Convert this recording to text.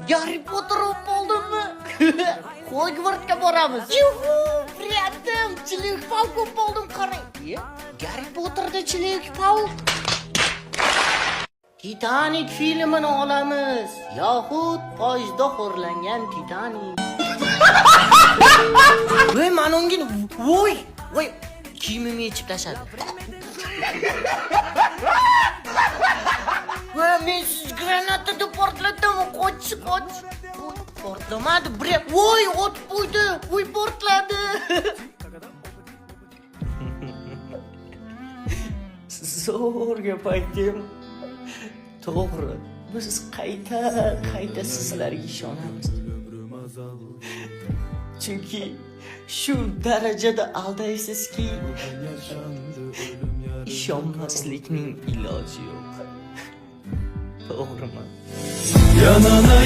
Garri Potter bo'lib qoldimmi? Hogwartsga boramiz. Yuhu, приятым, Человек-паук bo'lib qoldim, qarang. Ye, Garri Potterda Человек-паук. Titanic filmini olamiz yoxud poyezdda xo'rlangan Titanic. Voy, mana unga, voy, voy, kiyimimni yechib tashladi. Voy, men siz granatani portlatdim, qoch, qoch. Voy, portlamadi, bir, voy, otib qo'ydi, voy, portladi. Zo'r gap aytdim. To'g'ri, biz qayta qayta sizlarga ishonamiz. Chunki shu darajada aldaysizki, ishonmaslikning iloji yo'q. To'g'rimi? Yanana.